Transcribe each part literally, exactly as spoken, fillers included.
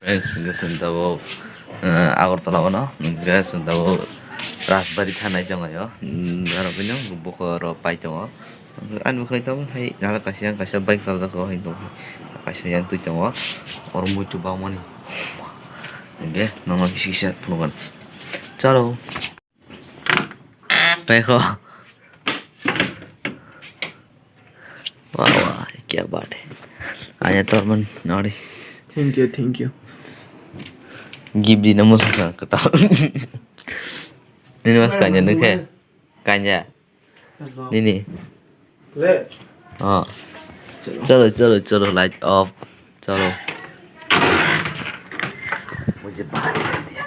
Friends, hwnkhe chwng tabuk, eh, Agartala o no, hwnkhe chwng tabuk Rajbari thanai tongo yo. Hmm, aro bini bukhuk aro pai tongo. Ani bwkhwnai tabuk hai nalai kaisa yang kaisa bike chaljak o hai tongo. Kaisa yang twi tongo. Oro muitu bangmani. Hwnkhe nono kisa kisa phunukgwn. Chalo. Tei kho. Wah, wah, kya baat hai. Anya torman nori. Thank you, thank you. Gift di namu sa kata. Nini mas kanya nukhe. Kanya. Nini. Le. Oh. Chalo, chalo, chalo, light off. Chalo. Mujhe bahar nikal diya.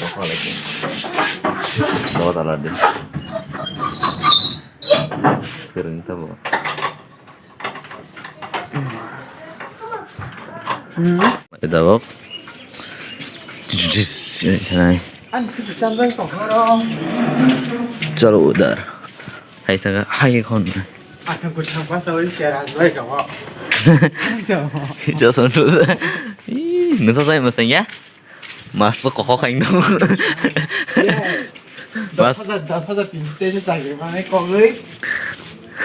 Rokho lagi. Bahut alad din. Kering tabo. Tabuk. Chalo udar. Hai thaga, hai khon. Athang kuthang pa sawi sera jai kawa. Jason tu. Ih, nusa sai masang ya. Mas tu kokok kain dong. Mas. Das hajar, das hajar tin te se chagri mane kogwi.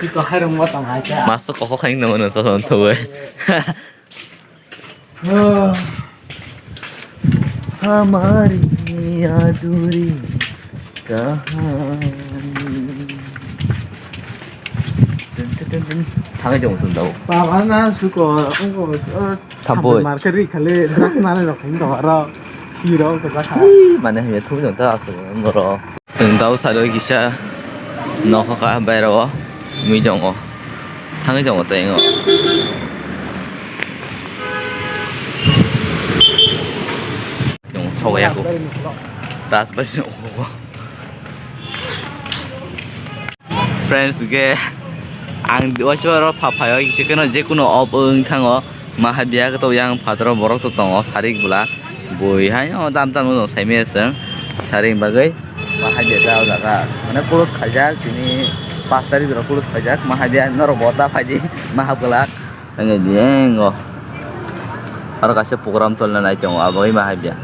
Ki ko hai rong ma tang hai ka. Mas tu kokok kain dong nusa son tu. Hamari adhuri kahani. Dun, dun, dun, dun. Thangwi tong sung tau. Baba na suko, ungko, eh, Thampui. Market ri khale, drugs nani rok thang tong aro. Hero ko jakha. Ih, mane hanya thung jong ta asung moro. Chwng tau sari o kisa nokha ka bairao mui tongo, thangwi tongo tei o. Chwng sogwi ya kho. Das bai se nokho. Friends, hwnkhe ang waisa oro pha phaio kisa kheno je kuno off wng thango. Mahabia to yang phataro borok to tongo sarik bwla. Bui haino dam dam no saimaya chwng. Saring bagwi mahabia ta o jaga. Mane close khaijak tini pas tarik jora close khaijak. Mahabia norok bo ta phaidi mahap glak. Ang di engo. Aro kaisa program cholna nai tongo abo bai mahabia.